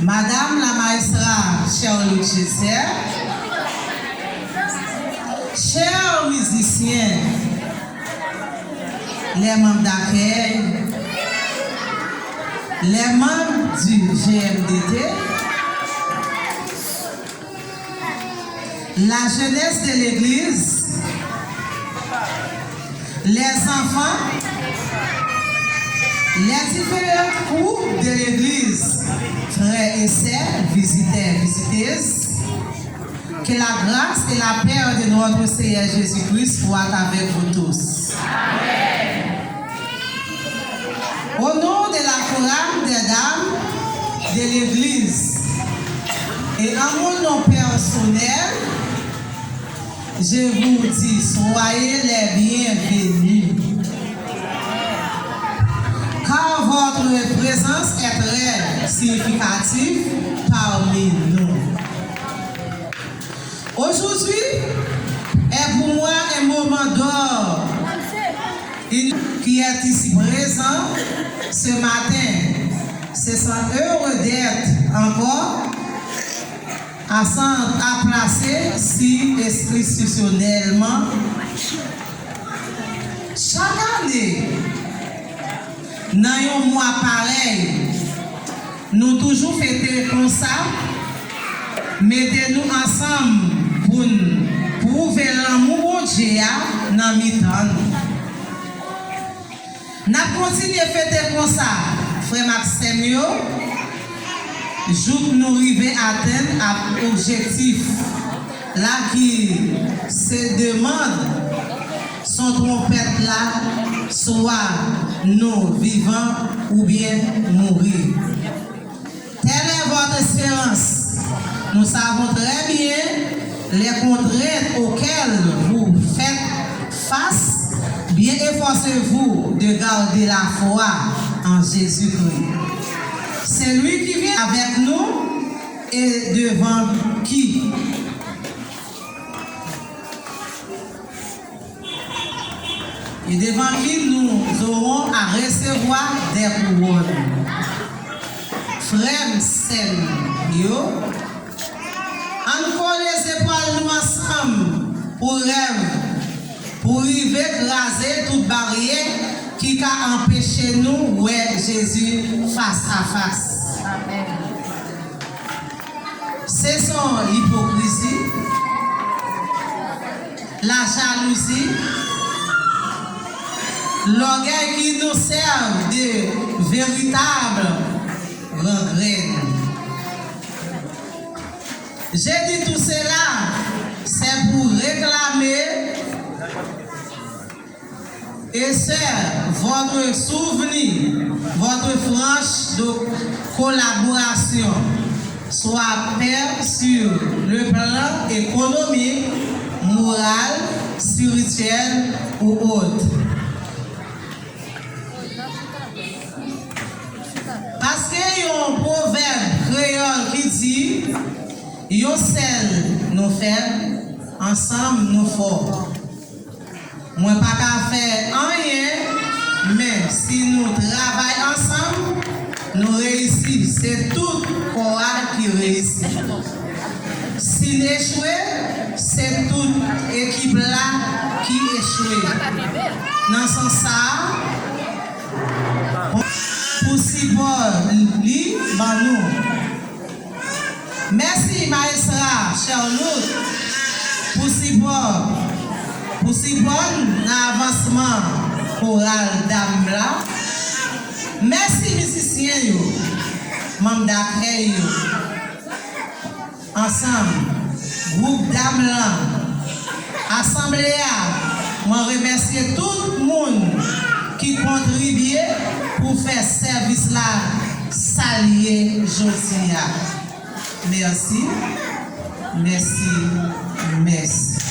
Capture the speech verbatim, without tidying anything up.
Madame la maestra Sherlock Chester, chers musiciens, les membres d'accueil, les membres du G M D T, la jeunesse de l'église, les enfants, les différents groupes de l'église, frères et sœurs, visiteurs, visiteuses, que la grâce et la paix de notre Seigneur Jésus-Christ soient avec vous tous. Au nom de la chorale des dames de l'église et en mon nom personnel, je vous dis, soyez les bienvenus. Car votre présence est très significative parmi nous. Aujourd'hui est pour moi un moment d'or, une qui est ici présent ce matin. Se san heureux d'être encore à, à placer si institutionnellement. Chaque année, nan yon mwa parèy, nou toujou fete konsa, mete nou ansanm pou n pwouve lanmou Bondye a nan mitan nou. N ap kontinye fete konsa, frè m ak sè m yo, jouk nou rive atenn ak objektif la ki se demann son twonpèt la, swa nou vivan oubyen mouri. Telle est votre espérance. Nous savons très bien les contraintes auxquelles vous faites face. Bien efforcez-vous de garder la foi en Jésus-Christ. C'est lui qui vient avec nous et devant qui et devant qui nous aurons à recevoir des couronnes. Frè m, sè m yo, ann kole zepòl nou ansanm pou rèv, pou rive kraze tout baryè ki ka anpeche nou wè Jezi fas a fas. Amèn. Se son ipokrizi, la jalouzi, lògèy ki nou sèv de veritab rangrèn. Je dis tout cela, c'est pour réclamer et sœurs, votre souvenir, votre franche de collaboration, soit paix sur le plan économique, moral, spirituel ou autre. Paske yon pwovèb kreyòl ki di, yon sèl nou fèb, ansanm nou fò. Mwen pa ka fè anyen, men si nou travay ansanm, nou reyisi. Se tout kò a ki reyisi. Si n echwe, se tout ekip la ki echwe. Nan sans sa a, pou sipò li ban nou. Mèsi Maestra Sherlock pou sipò, pou sipò n nan avansman koral dam la. Mèsi mizisyen yo, manm dakèy yo. Ansanm, gwoup dam lan, asanble a, mwen remèsye tout moun ki kontribye pou fè sèvis la sa l ye jodi a. Mèsi, mèsi, mèsi.